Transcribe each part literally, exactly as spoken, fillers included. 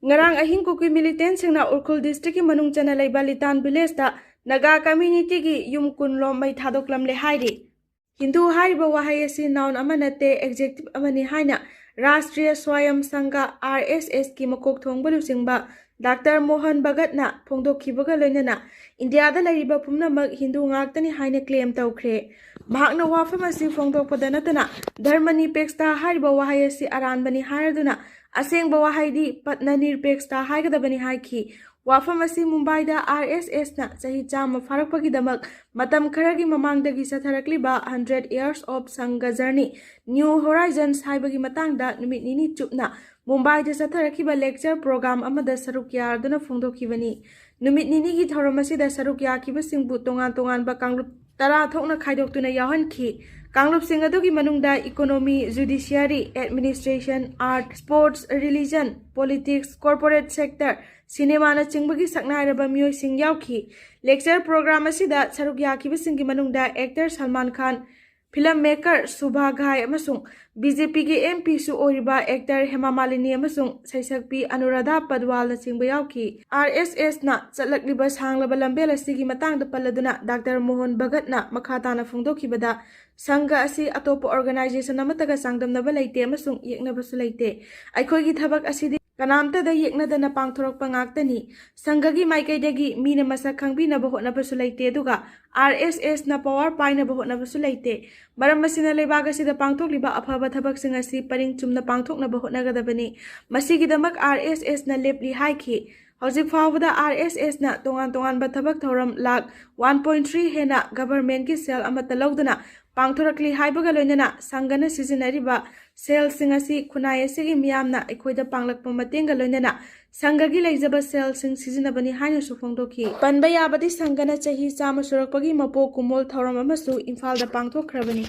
ꯉꯔꯥꯡ ꯑꯍꯤꯡ ꯀꯨꯀꯤ ꯃꯤꯂꯤꯇꯦꯟꯁꯤꯡꯅ ꯎꯈ꯭ꯔꯨꯜ ꯗꯤꯁꯇ꯭ꯔꯤꯛꯀꯤ ꯃꯅꯨꯡ ꯆꯟꯅ ꯂꯩꯕ ꯂꯤꯇꯥꯟ ꯚꯤꯂꯦꯖꯇ ꯅꯥꯒꯥ ꯀꯝꯃ꯭ꯌꯨꯅꯤꯇꯤꯒꯤ ꯌꯨꯝ ꯀꯨꯟ ꯂꯣꯝ ꯃꯩ ꯊꯥꯗꯣꯛꯂꯝꯂꯦ ꯍꯥꯏꯔꯤ꯫ ꯍꯤꯟꯗꯨ ꯍꯥꯏꯔꯤꯕ ꯋꯥꯍꯩ ꯑꯁꯤ ꯅꯥꯎꯟ ꯑꯃ ꯅꯠꯇꯦ, ꯑꯦꯛꯖꯦꯛꯇꯤꯚ ꯑꯃꯅꯤ ꯍꯥꯏꯅ ꯔꯥꯁꯇ꯭ꯔꯤꯌ ꯁ꯭ꯋꯥꯌꯝ ꯁꯪꯘ, RSS ꯀꯤ ꯃꯀꯣꯛ ꯊꯣꯡꯕ ꯂꯨꯆꯤꯡꯕ ꯗꯥꯛꯇꯔ ꯃꯣꯍꯟ ꯚꯒꯠꯅ ꯐꯣꯡꯗꯣꯛꯈꯤꯕꯒ ꯂꯣꯏꯅꯅ ꯏꯟꯗꯤꯌꯥꯗ ꯂꯩꯔꯤꯕ ꯄꯨꯝꯅꯃꯛ ꯍꯤꯟꯗꯨ ꯉꯥꯛꯇꯅꯤ ꯍꯥꯏꯅ ꯀ꯭ꯂꯦꯝ ꯇꯧꯈ꯭ꯔꯦ꯫ ꯃꯍꯥꯛꯅ ꯋꯥꯐꯝ ꯑꯁꯤ ꯐꯣꯡꯗꯣꯛꯄꯗ ꯅꯠꯇꯅ ꯙꯔꯃ ꯅꯤꯔꯄꯦꯛꯁꯇꯥ ꯍꯥꯏꯔꯤꯕ ꯋꯥꯍꯩ ꯑꯁꯤ ꯑꯔꯥꯟꯕꯅꯤ ꯍꯥꯏꯔꯗꯨꯅ ꯑꯁꯦꯡꯕ ꯋꯥꯍꯩꯗꯤ ꯄꯠꯅ ꯅꯤꯔꯄꯦꯛꯁꯇꯥ ꯍꯥꯏꯒꯗꯕꯅꯤ ꯍꯥꯏꯈꯤ꯫ ꯋꯥꯐꯝ ꯑꯁꯤ ꯃꯨꯝꯕꯥꯏꯗ RSS ꯅ ꯆꯍꯤ ꯆꯥꯝꯃ ꯐꯥꯔꯛꯄꯒꯤꯗꯃꯛ ꯃꯇꯝ ꯈꯔꯒꯤ ꯃꯃꯥꯡꯗꯒꯤ ꯆꯠꯊꯔꯛꯂꯤꯕ Hundred Years of Sangha Journey, New Horizons ꯍꯥꯏꯕꯒꯤ ꯃꯇꯥꯡꯗ ꯅꯨꯃꯤꯠ ꯅꯤꯅꯤ ꯆꯨꯞꯅ ꯃꯨꯝꯕꯥꯏꯗ ꯆꯠꯊꯔꯛꯈꯤꯕ ꯂꯦꯛꯆꯔ ꯄ꯭ꯔꯣꯒ꯭ꯔꯥꯝ ꯑꯃꯗ ꯁꯔꯨꯛ ꯌꯥꯗꯨꯅ ꯐꯣꯡꯗꯣꯛꯈꯤꯕꯅꯤ꯫ ꯅꯨꯃꯤꯠ ꯅꯤꯅꯤꯒꯤ ꯊꯧꯔꯝ ꯑꯁꯤꯗ ꯁꯔꯨꯛ ꯌꯥꯈꯤꯕꯁꯤꯡꯕꯨ ꯇꯣꯉꯥꯟ ꯇꯣꯉꯥꯟꯕ ꯀꯥꯡꯂꯨꯞ ꯇꯔꯥ ꯊꯣꯛꯅ ꯈꯥꯏꯗꯣꯛꯇꯨꯅ ꯌꯥꯎꯍꯟꯈꯤ꯫ ꯀꯥꯡꯂꯨꯞꯁꯤꯡ ꯑꯗꯨꯒꯤ ꯃꯅꯨꯡꯗ economy, judiciary, administration, art, sports, religion, politics, corporate sector, ꯁꯤꯅꯦꯃꯥꯅꯆꯤꯡꯕꯒꯤ ꯁꯛꯅꯥꯏꯔꯕ ꯃꯤꯑꯣꯏꯁꯤꯡ ꯌꯥꯎꯈꯤ꯫ ꯂꯦꯛꯆꯔ ꯄ꯭ꯔꯣꯒ꯭ꯔꯥꯝ ꯑꯁꯤꯗ ꯁꯔꯨꯛ ꯌꯥꯈꯤꯕꯁꯤꯡꯒꯤ ꯃꯅꯨꯡꯗ actor Salman Khan, film maker Subha ꯘꯥꯏ ꯑꯃꯁꯨꯡ BJP ꯒꯤ MPꯁꯨ ꯑꯣꯏꯔꯤꯕ ꯑꯦꯛꯇꯔ ꯍꯦꯃꯥ ꯃꯥꯂꯤꯅꯤ ꯑꯃꯁꯨꯡ ꯁꯩꯁꯛꯄꯤ ꯑꯅꯨꯔꯥꯙꯥ ꯄꯗꯋꯥꯜꯅꯆꯤꯡꯕ ꯌꯥꯎꯈꯤ꯫ RSS ꯅ ꯆꯠꯂꯛꯂꯤꯕ ꯁꯥꯡꯂꯕ ꯂꯝꯕꯦꯜ ꯑꯁꯤꯒꯤ ꯃꯇꯥꯡꯗ ꯄꯜꯂꯗꯨꯅ ꯗꯥꯛꯇꯔ ꯃꯣꯍꯟ ꯚꯒꯠꯅ ꯃꯈꯥ ꯇꯥꯅ ꯐꯣꯡꯗꯣꯛꯈꯤꯕꯗ, ꯁꯪꯘ ꯑꯁꯤ ꯑꯇꯣꯞꯄ organization ꯑꯃꯠꯇꯒ ꯆꯥꯡꯗꯝꯅꯕ ꯂꯩꯇꯦ ꯑꯃꯁꯨꯡ ꯌꯦꯛꯅꯕꯁꯨ ꯂꯩꯇꯦ꯫ ꯑꯩꯈꯣꯏꯒꯤ ꯊꯕꯛ ꯑꯁꯤꯗꯤ ꯀꯅꯥꯝꯇꯗ ꯌꯦꯛꯅꯗꯅ ꯄꯥꯡꯊꯣꯔꯛꯄ ꯉꯥꯛꯇꯅꯤ꯫ ꯁꯪꯘꯒꯤ ꯃꯥꯏꯀꯩꯗꯒꯤ ꯃꯤꯅ ꯃꯁꯛ ꯈꯪꯕꯤꯅꯕ ꯍꯣꯠꯅꯕꯁꯨ ꯂꯩꯇꯦ, ꯑꯗꯨꯒ RSS ꯅ power ꯄꯥꯏꯅꯕ ꯍꯣꯠꯅꯕꯁꯨ ꯂꯩꯇꯦ꯫ ꯃꯔꯝ ꯑꯁꯤꯅ ꯂꯩꯕꯥꯛ ꯑꯁꯤꯗ ꯄꯥꯡꯊꯣꯛꯂꯤꯕ ꯑꯐꯕ ꯊꯕꯛꯁꯤꯡ ꯑꯁꯤ ꯄꯔꯤꯡ ꯆꯨꯝꯅ ꯄꯥꯡꯊꯣꯛꯅꯕ ꯍꯣꯠꯅꯒꯗꯕꯅꯤ꯫ ꯃꯁꯤꯒꯤꯗꯃꯛ RSS ꯅ ꯂꯦꯞꯂꯤ ꯍꯥꯏꯈꯤ꯫ ꯍꯧꯖꯤꯛ ꯐꯥꯎꯕꯗ RSS ꯅ ꯇꯣꯉꯥꯟ ꯇꯣꯉꯥꯟꯕ ꯊꯕꯛ ꯊꯧꯔꯝ ꯂꯥꯈ one point three ꯍꯦꯟꯅ government ꯀꯤ ꯁꯦꯜ ꯑꯃꯠꯇ ꯂꯧꯗꯅ ꯄꯥꯡꯊꯣꯔꯛꯂꯤ ꯍꯥꯏꯕꯒ ꯂꯣꯏꯅꯅ ꯁꯪꯘꯅ ꯁꯤꯖꯤꯟꯅꯔꯤꯕ ꯁꯦꯜꯁꯤꯡ ꯑꯁꯤ ꯈꯨꯟꯅꯥꯏ ꯑꯁꯤꯒꯤ ꯃꯤꯌꯥꯝꯅ ꯑꯩꯈꯣꯏꯗ ꯄꯥꯡꯂꯛꯄ ꯃꯇꯦꯡꯒ ꯂꯣꯏꯅꯅ ꯁꯪꯘꯒꯤ ꯂꯩꯖꯕ ꯁꯦꯜꯁꯤꯡ ꯁꯤꯖꯤꯟꯅꯕꯅꯤ ꯍꯥꯏꯅꯁꯨ ꯐꯣꯡꯗꯣꯛꯈꯤ꯫ ꯄꯟꯕ ꯌꯥꯕꯗꯤ ꯁꯪꯘꯅ ꯆꯍꯤ ꯆꯥꯝꯃ ꯁꯨꯔꯛꯄꯒꯤ ꯃꯄꯣꯛ ꯀꯨꯝꯑꯣꯜ ꯊꯧꯔꯝ ꯑꯃꯁꯨ ꯏꯝꯐꯥꯜꯗ ꯄꯥꯡꯊꯣꯛꯈ꯭ꯔꯕꯅꯤ꯫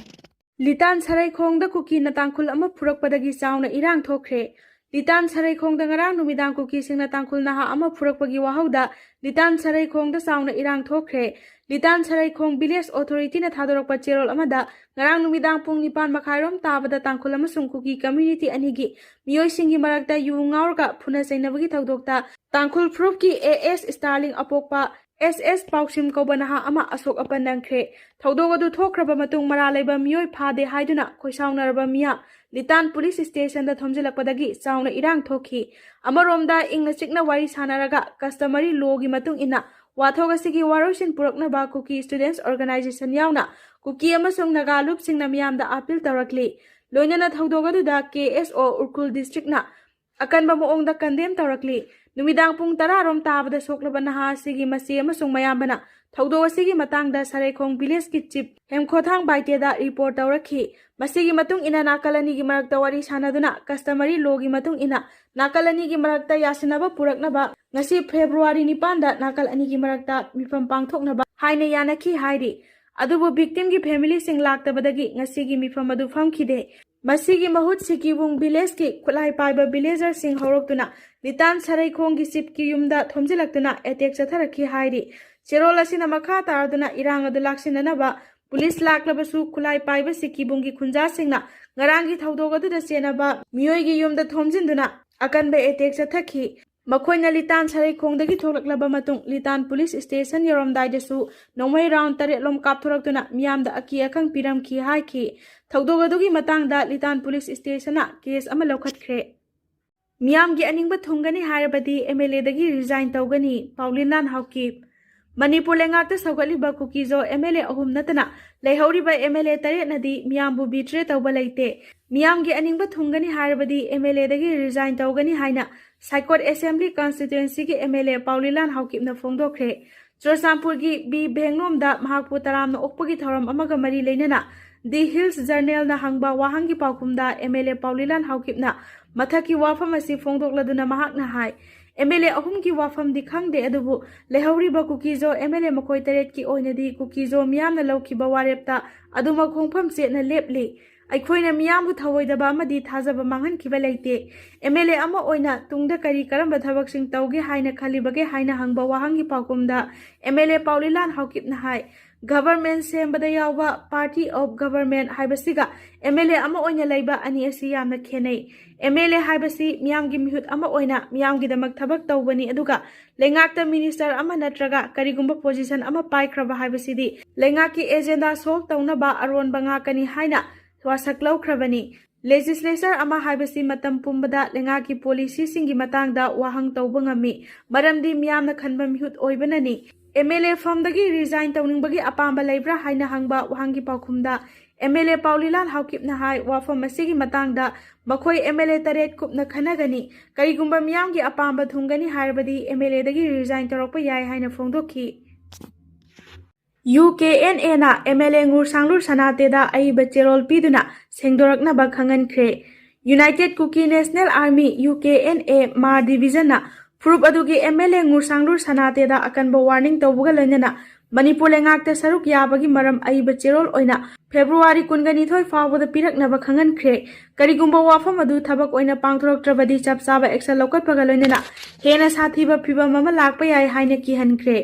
ꯂꯤꯇꯥꯟ ꯁꯔꯩꯈꯣꯡꯗ ꯀꯨꯀꯤꯅ ꯇꯥꯡꯈꯨꯜ ꯑꯃ ꯐꯨꯔꯛꯄꯗꯒꯤ ꯆꯥꯎꯅ ꯏꯔꯥꯡ ꯊꯣꯛꯈ꯭ꯔꯦ꯫ ꯂꯤꯇꯥꯟ ꯁꯔꯩꯈꯣꯡꯗ ꯉꯔꯥꯡ ꯅꯨꯃꯤꯗꯥꯡ ꯀꯨꯀꯤꯁꯤꯡꯅ ꯇꯥꯡꯈꯨꯜ ꯅꯍꯥ ꯑꯃ ꯐꯨꯔꯛꯄꯒꯤ ꯋꯥꯍꯧꯗ ꯂꯤꯇꯥꯟ ꯁꯔꯩꯈꯣꯡꯗ ꯆꯥꯎꯅ ꯏꯔꯥꯡ ꯊꯣꯛꯈ꯭ꯔꯦ꯫ ꯂꯤꯇꯥꯟ ꯁꯔꯩꯈꯣꯡ ꯚꯤꯂꯦꯖ ꯑꯣꯊꯣꯔꯤꯇꯤꯅ ꯊꯥꯗꯣꯔꯛꯄ ꯆꯦꯔꯣꯜ ꯑꯃꯗ ꯉꯔꯥꯡ ꯅꯨꯃꯤꯗꯥꯡ ꯄꯨꯡ ꯅꯤꯄꯥꯟ ꯃꯈꯥꯏꯔꯣꯝ ꯇꯥꯕꯗ ꯇꯥꯡꯈꯨꯜ ꯑꯃꯁꯨꯡ ꯀꯨꯀꯤ ꯀꯝꯃ꯭ꯌꯨꯅꯤꯇꯤ ꯑꯅꯤꯒꯤ ꯃꯤꯑꯣꯏꯁꯤꯡꯒꯤ ꯃꯔꯛꯇ ꯌꯨ ꯉꯥꯎꯔꯒ ꯐꯨꯅ ꯆꯩꯅꯕꯒꯤ ꯊꯧꯗꯣꯛꯇ ꯇꯥꯡꯈꯨꯜ ꯐꯨꯔꯨꯞꯀꯤ ꯑꯦ ꯑꯦꯁ ꯁ꯭ꯇꯥꯂꯤꯡ ꯑꯄꯣꯛꯄ ꯑꯦꯁ ꯑꯦꯁ ꯄꯥꯎꯁꯤꯝ ꯀꯧꯕ ꯅꯍꯥ ꯑꯃ ꯑꯁꯣꯛ ꯑꯄꯟ ꯅꯪꯈ꯭ꯔꯦ꯫ ꯊꯧꯗꯣꯛ ꯑꯗꯨ ꯊꯣꯛꯈ꯭ꯔꯕ ꯃꯇꯨꯡ ꯃꯔꯥꯜ ꯂꯩꯕ ꯃꯤꯑꯣꯏ ꯐꯥꯗꯦ ꯍꯥꯏꯗꯨꯅ ꯈꯣꯏꯁꯥꯎꯅꯔꯕ ꯃꯤꯌꯥꯝ ꯂꯤꯇꯥꯟ ꯄꯨꯂꯤꯁ ꯁ꯭ꯇꯦꯁꯟꯗ ꯊꯣꯝꯖꯤꯜꯂꯛꯄꯗꯒꯤ ꯆꯥꯎꯅ ꯏꯔꯥꯡ ꯊꯣꯛꯈꯤ꯫ ꯑꯃꯔꯣꯝꯗ ꯏꯪꯅ ꯆꯤꯛꯅ ꯋꯥꯔꯤ ꯁꯥꯟꯅꯔꯒ customary lawꯒꯤ ꯃꯇꯨꯡ ꯏꯟꯅ ꯋꯥꯊꯣꯛ ꯑꯁꯤꯒꯤ ꯋꯥꯔꯣꯏꯁꯤꯟ ꯄꯨꯔꯛꯅꯕ ꯀꯨꯀꯤ ꯁ꯭ꯇꯨꯗꯦꯟꯠꯁ ꯑꯣꯔꯒꯅꯥꯏꯖꯦꯁꯟ ꯌꯥꯎꯅ ꯀꯨꯀꯤ ꯑꯃꯁꯨꯡ ꯅꯥꯒꯥ ꯂꯨꯞꯁꯤꯡꯅ ꯃꯤꯌꯥꯝꯗ ꯑꯥꯄꯤꯜ ꯇꯧꯔꯛꯂꯤ꯫ ꯂꯣꯏꯅꯅ ꯊꯧꯗꯣꯛ ꯑꯗꯨꯗ ꯀꯦ ꯑꯦꯁ ꯑꯣ ꯎꯈ꯭ꯔꯨꯜ ꯗꯤꯁꯇ꯭ꯔꯤꯛꯅ ꯑꯀꯟꯕ ꯃꯑꯣꯡꯗ ꯀꯟꯗꯦꯝ ꯇꯧꯔꯛꯂꯤ꯫ ꯅꯨꯃꯤꯗꯥꯡ ꯄꯨꯡ ꯇꯔꯥ ꯔꯣꯝ ꯇꯥꯕꯗ ꯁꯣꯛꯂꯕ ꯅꯍꯥ ꯑꯁꯤꯒꯤ ꯃꯆꯦ ꯑꯃꯁꯨꯡ ꯃꯌꯥꯝꯕꯅ ꯊꯧꯗꯣꯛ ꯑꯁꯤꯒꯤ ꯃꯇꯥꯡꯗ ꯁꯔꯩꯈꯣꯡ ꯚꯤꯂꯦꯖꯀꯤ ꯆꯤꯐ ꯍꯦꯝꯈꯣꯊꯥꯡ ꯕꯥꯏꯇꯦꯗ ꯔꯤꯄꯣꯔꯠ ꯇꯧꯔꯛꯈꯤ꯫ ꯃꯁꯤꯒꯤ ꯃꯇꯨꯡ ꯏꯟꯅ ꯅꯥꯀꯜ ꯑꯅꯤꯒꯤ ꯃꯔꯛꯇ ꯋꯥꯔꯤ ꯁꯥꯟꯅꯗꯨꯅ customary lawꯒꯤ ꯃꯇꯨꯡ ꯏꯟꯅ ꯅꯥꯀꯜ ꯑꯅꯤꯒꯤ ꯃꯔꯛꯇ ꯌꯥꯁꯤꯟꯅꯕ ꯄꯨꯔꯛꯅꯕ ꯉꯁꯤ ꯐꯦꯕ꯭ꯔꯨꯋꯥꯔꯤ ꯅꯤꯄꯥꯟꯗ ꯅꯥꯀꯜ ꯑꯅꯤꯒꯤ ꯃꯔꯛꯇ ꯃꯤꯐꯝ ꯄꯥꯡꯊꯣꯛꯅꯕ ꯍꯥꯏꯅ ꯌꯥꯅꯈꯤ ꯍꯥꯏꯔꯤ꯫ ꯑꯗꯨꯕꯨ victimꯒꯤ familyꯁꯤꯡ ꯂꯥꯛꯇꯕꯗꯒꯤ ꯉꯁꯤꯒꯤ ꯃꯤꯐꯝ ꯑꯗꯨ ꯐꯝꯈꯤꯗꯦ꯫ ꯃꯁꯤꯒꯤ ꯃꯍꯨꯠ ꯁꯤꯀꯤꯕꯨꯡ ꯚꯤꯂꯦꯖꯀꯤ ꯈꯨꯠꯂꯥꯏ ꯄꯥꯏꯕ ꯚꯤꯂꯦꯖꯔꯁꯤꯡ ꯍꯧꯔꯛꯇꯨꯅ ꯂꯤꯇꯥꯟ ꯁꯔꯩꯈꯣꯡꯒꯤ ꯆꯤꯐꯀꯤ ꯌꯨꯝꯗ ꯊꯣꯝꯖꯤꯜꯂꯛꯇꯨꯅ ꯑꯦꯇꯦꯛ ꯆꯠꯊꯔꯛꯈꯤ ꯍꯥꯏꯔꯤ꯫ ꯆꯦꯔꯣꯜ ꯑꯁꯤꯅ ꯃꯈꯥ ꯇꯥꯔꯗꯨꯅ ꯏꯔꯥꯡ ꯑꯗꯨ ꯂꯥꯛꯁꯤꯟꯅꯅꯕ ꯄꯨꯂꯤꯁ ꯂꯥꯛꯂꯕꯁꯨ ꯈꯨꯠꯂꯥꯏ ꯄꯥꯏꯕ ꯁꯤꯀꯤꯕꯨꯡꯒꯤ ꯈꯨꯟꯖꯥꯁꯤꯡꯅ ꯉꯔꯥꯡꯒꯤ ꯊꯧꯗꯣꯛ ꯑꯗꯨꯗ ꯆꯦꯟꯅꯕ ꯃꯤꯑꯣꯏꯒꯤ ꯌꯨꯝꯗ ꯊꯣꯝꯖꯤꯟꯗꯨꯅ ꯑꯀꯟꯕ ꯑꯦꯇꯦꯛ ꯆꯠꯊꯈꯤ꯫ ꯃꯈꯣꯏꯅ ꯂꯤꯇꯥꯟ ꯁꯔꯩꯈꯣꯡꯗꯒꯤ ꯊꯣꯛꯂꯛꯂꯕ ꯃꯇꯨꯡ ꯂꯤꯇꯥꯟ ꯄꯨꯂꯤꯁ ꯁ꯭ꯇꯦꯁꯟ ꯌꯧꯔꯝꯗꯥꯏꯗꯁꯨ ꯅꯣꯡꯃꯩ ꯔꯥꯎꯟ ꯇꯔꯦꯠ ꯂꯣꯝ ꯀꯥꯞꯊꯣꯔꯛꯇꯨꯅ ꯃꯤꯌꯥꯝꯗ ꯑꯀꯤ ꯑꯈꯪ ꯄꯤꯔꯝꯈꯤ ꯍꯥꯏꯈꯤ꯫ ꯊꯧꯗꯣꯛ ꯑꯗꯨꯒꯤ ꯃꯇꯥꯡꯗ ꯂꯤꯇꯥꯟ ꯄꯨꯂꯤꯁ ꯁ꯭ꯇꯦꯁꯟꯅ ꯀꯦꯁ ꯑꯃ ꯂꯧꯈꯠꯈ꯭ꯔꯦ꯫ ꯃꯤꯌꯥꯝꯒꯤ ꯑꯅꯤꯡꯕ ꯊꯨꯡꯒꯅꯤ ꯍꯥꯏꯔꯕꯗꯤ ꯑꯦꯝ ꯑꯦꯜ ꯑꯦꯗꯒꯤ ꯔꯤꯖꯥꯏꯟ ꯇꯧꯒꯅꯤ, ꯄꯥꯎꯂꯤꯟꯂꯥꯟ ꯍꯥꯎꯀꯤꯞ꯫ ꯃꯅꯤꯄꯨꯔ ꯂꯩꯉꯥꯛꯇ ꯁꯧꯒꯠꯂꯤꯕ ꯀꯨꯀꯤꯖꯣ ꯑꯦꯝ ꯑꯦꯜ ꯑꯦ ꯑꯍꯨꯝ ꯅꯠꯇꯅ ꯂꯩꯍꯧꯔꯤꯕ ꯑꯦꯝ ꯑꯦꯜ ꯑꯦ ꯇꯔꯦꯠꯅꯗꯤ ꯃꯤꯌꯥꯝꯕꯨ ꯕꯤꯇ꯭ꯔꯦ ꯇꯧꯕ ꯂꯩꯇꯦ꯫ ꯃꯤꯌꯥꯝꯒꯤ ꯑꯅꯤꯡꯕ ꯊꯨꯡꯒꯅꯤ ꯍꯥꯏꯔꯕꯗꯤ ꯑꯦꯝ ꯑꯦꯜ ꯑꯦꯗꯒꯤ ꯔꯤꯖꯥꯏꯟ ꯇꯧꯒꯅꯤ ꯍꯥꯏꯅ ꯁꯥꯏꯀꯣꯠ ꯑꯦꯁꯦꯝꯕ꯭ꯂꯤ ꯀꯟꯁꯇꯤꯇ꯭ꯋꯦꯟꯁꯤꯒꯤ ꯑꯦꯝ ꯑꯦꯜ ꯑꯦ ꯄꯥꯎꯂꯤꯟꯂꯥꯟ ꯍꯥꯎꯀꯤꯞꯅ ꯐꯣꯡꯗꯣꯛꯈ꯭ꯔꯦ꯫ ꯆꯨꯔꯆꯥꯟꯄꯨꯔꯒꯤ ꯕꯤ ꯚꯦꯡꯂꯣꯝꯗ ꯃꯍꯥꯛꯄꯨ ꯇꯔꯥꯝꯅ ꯑꯣꯛꯄꯒꯤ ꯊꯧꯔꯝ ꯑꯃꯒ ꯃꯔꯤ ꯂꯩꯅꯅ ꯗꯤ ꯍꯤꯜꯁ ꯖꯔꯅꯦꯜꯅ ꯍꯪꯕ ꯋꯥꯍꯪꯒꯤ ꯄꯥꯎꯈꯨꯝꯗ ꯑꯦꯝ ꯑꯦꯜ ꯑꯦ ꯄꯥꯎꯂꯤꯟꯂꯥꯟ ꯍꯥꯎꯀꯤꯞꯅ ꯃꯊꯛꯀꯤ ꯋꯥꯐꯝ ꯑꯁꯤ ꯐꯣꯡꯗꯣꯛꯂꯗꯨꯅ ꯃꯍꯥꯛꯅ ꯍꯥꯏ, ꯑꯦꯝ ꯑꯦꯜ ꯑꯦ ꯑꯍꯨꯝꯒꯤ ꯋꯥꯐꯝꯗꯤ ꯈꯪꯗꯦ, ꯑꯗꯨꯕꯨ ꯂꯩꯍꯧꯔꯤꯕ ꯀꯨꯀꯤꯖꯣ ꯑꯦꯝ ꯑꯦꯜ ꯑꯦ ꯃꯈꯣꯏ ꯇꯔꯦꯠꯀꯤ ꯑꯣꯏꯅꯗꯤ ꯀꯨꯀꯤꯖꯣ ꯃꯤꯌꯥꯝꯅ ꯂꯧꯈꯤꯕ ꯋꯥꯔꯦꯞꯇ ꯑꯗꯨꯃꯛ ꯈꯣꯡꯐꯝ ꯆꯦꯠꯅ ꯂꯦꯞꯂꯤ꯫ ꯑꯩꯈꯣꯏꯅ ꯃꯤꯌꯥꯝꯕꯨ ꯊꯑꯣꯏꯗꯕ ꯑꯃꯗꯤ ꯊꯥꯖꯕ ꯃꯥꯡꯍꯟꯈꯤꯕ ꯂꯩꯇꯦ꯫ ꯑꯦꯝ ꯑꯦꯜ ꯑꯦ ꯑꯃ ꯑꯣꯏꯅ ꯇꯨꯡꯗ ꯀꯔꯤ ꯀꯔꯝꯕ ꯊꯕꯛꯁꯤꯡ ꯇꯧꯒꯦ ꯍꯥꯏꯅ ꯈꯜꯂꯤꯕꯒꯦ ꯍꯥꯏꯅ ꯍꯪꯕ ꯋꯥꯍꯪꯒꯤ ꯄꯥꯎꯈꯨꯝꯗ ꯑꯦꯝ ꯑꯦꯜ ꯑꯦ ꯄꯥꯎꯂꯤꯂꯥꯟ ꯍꯥꯎꯀꯤꯞꯅ ꯍꯥꯏ, ꯒꯚꯔꯟꯃꯦꯟ ꯁꯦꯝꯕꯗ ꯌꯥꯎꯕ party of government ꯍꯥꯏꯕꯁꯤꯒ ꯑꯦꯝ ꯑꯦꯜ ꯑꯦ ꯑꯃ ꯑꯣꯏꯅ ꯂꯩꯕ ꯑꯅꯤ ꯑꯁꯤ ꯌꯥꯝꯅ ꯈꯦꯠꯅꯩ꯫ ꯑꯦꯝ ꯑꯦꯜ ꯑꯦ ꯍꯥꯏꯕꯁꯤ ꯃꯤꯌꯥꯝꯒꯤ ꯃꯤꯍꯨꯠ ꯑꯃ ꯑꯣꯏꯅ ꯃꯤꯌꯥꯝꯒꯤꯗꯃꯛ ꯊꯕꯛ ꯇꯧꯕꯅꯤ, ꯑꯗꯨꯒ ꯂꯩꯉꯥꯛꯇ ꯃꯤꯅꯤꯁꯇꯔ ꯑꯃ ꯅꯠꯇ꯭ꯔꯒ ꯀꯔꯤꯒꯨꯝꯕ ꯄꯣꯖꯤꯁꯟ ꯑꯃ ꯄꯥꯏꯈ꯭ꯔꯕ ꯍꯥꯏꯕꯁꯤꯗꯤ ꯂꯩꯉꯥꯛꯀꯤ ꯑꯦꯖꯦꯟꯗꯥ ꯁꯣꯜꯕ ꯇꯧꯅꯕ ꯑꯔꯣꯟꯕ ꯉꯥꯛꯀꯅꯤ ꯍꯥꯏꯅ ꯋꯥꯁꯛ ꯂꯧꯈ꯭ꯔꯕꯅꯤ꯫ ꯂꯦꯖꯤꯁꯂꯦꯆꯔ ꯑꯃ ꯍꯥꯏꯕꯁꯤ ꯃꯇꯝ ꯄꯨꯝꯕꯗ ꯂꯩꯉꯥꯛꯀꯤ ꯄꯣꯂꯤꯁꯤꯁꯤꯡꯒꯤ ꯃꯇꯥꯡꯗ ꯋꯥꯍꯪ ꯇꯧꯕ ꯉꯝꯃꯤ, ꯃꯔꯝꯗꯤ ꯃꯤꯌꯥꯝꯅ ꯈꯟꯕ ꯃꯤꯍꯨꯠ ꯑꯣꯏꯕꯅꯅꯤ꯫ ꯑꯦꯝ ꯑꯦꯜ ꯑꯦ ꯐꯝꯗꯒꯤ ꯔꯤꯖꯥꯏꯟ ꯇꯧꯅꯤꯡꯕꯒꯤ ꯑꯄꯥꯝꯕ ꯂꯩꯕ꯭ꯔꯥ ꯍꯥꯏꯅ ꯍꯪꯕ ꯋꯥꯍꯪꯒꯤ ꯄꯥꯎꯈꯨꯝꯗ ꯑꯦꯝ ꯑꯦꯜ ꯑꯦ ꯄꯥꯎꯂꯤꯂꯥꯟ ꯍꯥꯎꯀꯤꯞꯅ ꯍꯥꯏ, ꯋꯥꯐꯝ ꯑꯁꯤꯒꯤ ꯃꯇꯥꯡꯗ ꯃꯈꯣꯏ ꯑꯦꯝ ꯑꯦꯜ ꯑꯦ ꯇꯔꯦꯠ ꯀꯨꯞꯅ ꯈꯟꯅꯒꯅꯤ꯫ ꯀꯔꯤꯒꯨꯝꯕ ꯃꯤꯌꯥꯝꯒꯤ ꯑꯄꯥꯝꯕ ꯊꯨꯡꯒꯅꯤ ꯍꯥꯏꯔꯕꯗꯤ ꯑꯦꯝ ꯑꯦꯜ ꯑꯦꯗꯒꯤ ꯔꯤꯖꯥꯏꯟ ꯇꯧꯔꯛꯄ ꯌꯥꯏ ꯍꯥꯏꯅ ꯐꯣꯡꯗꯣꯛꯈꯤ꯫ ꯌꯨ ꯀꯦ ꯑꯦꯟ ꯑꯦꯅ ꯑꯦꯝ ꯑꯦꯜ ꯑꯦ ꯉꯨꯔꯁꯥꯡꯂꯨꯔ ꯁꯅꯥꯇꯦꯗ ꯑꯏꯕ ꯆꯦꯔꯣꯜ ꯄꯤꯗꯨꯅ ꯁꯦꯡꯗꯣꯔꯛꯅꯕ ꯈꯪꯍꯟꯈ꯭ꯔꯦ꯫ United Kuki national army, U K N A, ꯃꯥꯔ ꯗꯤꯕꯤꯖꯟꯅ ꯐꯨꯔꯨꯞ ꯑꯗꯨꯒꯤ ꯑꯦꯝ ꯑꯦꯜ ꯑꯦ ꯉꯨꯔꯁꯥꯡꯂꯨꯔ ꯁꯅꯥꯇꯦꯗ ꯑꯀꯟꯕ ꯋꯥꯔꯅꯤꯡ ꯇꯧꯕꯒ ꯂꯣꯏꯅꯅ ꯃꯅꯤꯄꯨꯔ ꯂꯩꯉꯥꯛꯇ ꯁꯔꯨꯛ ꯌꯥꯕꯒꯤ ꯃꯔꯝ ꯑꯏꯕ ꯆꯦꯔꯣꯜ ꯑꯣꯏꯅ ꯐꯦꯕ꯭ꯔꯨꯋꯥꯔꯤ ꯀꯨꯟꯒ ꯅꯤꯊꯣꯏ ꯐꯥꯎꯕꯗ ꯄꯤꯔꯛꯅꯕ ꯈꯪꯍꯟꯈ꯭ꯔꯦ꯫ ꯀꯔꯤꯒꯨꯝꯕ ꯋꯥꯐꯝ ꯑꯗꯨ ꯊꯕꯛ ꯑꯣꯏꯅ ꯄꯥꯡꯊꯣꯔꯛꯇ꯭ꯔꯕꯗꯤ ꯆꯞ ꯆꯥꯕ ꯑꯦꯛꯁꯟ ꯂꯧꯈꯠꯄꯒ ꯂꯣꯏꯅꯅ ꯍꯦꯟꯅ ꯁꯥꯊꯤꯕ ꯐꯤꯚꯝ ꯑꯃ ꯂꯥꯛꯄ ꯌꯥꯏ ꯍꯥꯏꯅ ꯀꯤꯍꯟꯈ꯭ꯔꯦ꯫